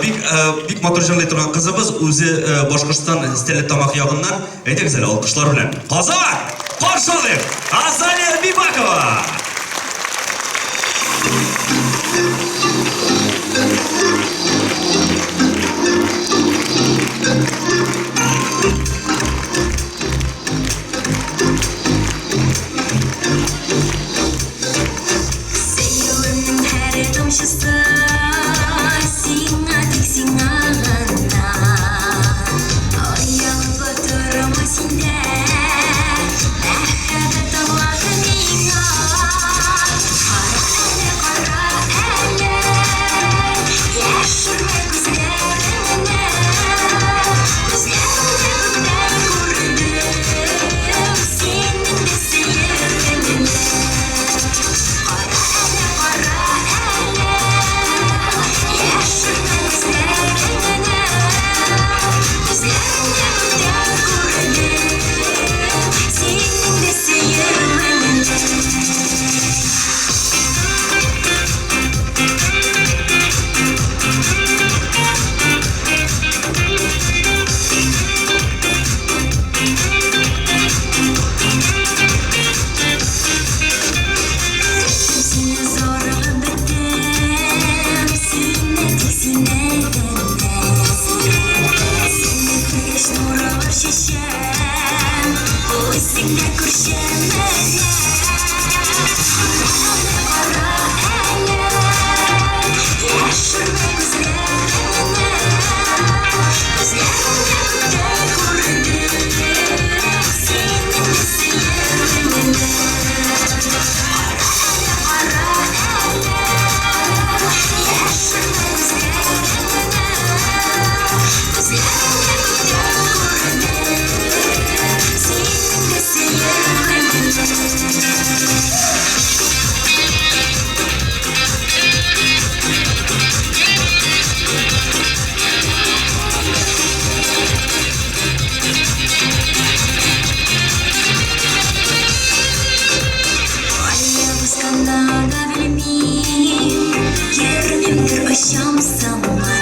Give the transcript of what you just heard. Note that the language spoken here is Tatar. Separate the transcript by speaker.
Speaker 1: Бик бик матур җырлый торган кызыбыз, үзе Башкортстан Стәрлетамак ягыннан. Әйдәгез әле алкышлар белән. Казан! Каршы алыйк! Азалия Бибакова!
Speaker 2: Сөюемнең һәр тамчысы сиңа, тик сиңа гына. Оялып торма синдә, мәхәббәт аңлат миңа. Кара әле, кара әле, яшермә күзләреңне. Күзләреңдә күптән күрдем синең дә сөюеңне. Кара әле, кара әле, яшермә күзләреңне. Күзләреңдә күптән күрдем синең дә сөюеңне. Сине зарыгып беттем, сине тик сине генә. Сине күргәч нурлар чәчәм, үзең дә күрче менә. Кара әле, яшермә күзләреңне. Күзләреңдә күптән күрдем синең дә сөюеңне. Кара әле, яшермә күзләреңне. Күзләреңдә күптән күрдем синең дә сөюеңне. Кая узганны да белмим, йөрмимдер очам сыман.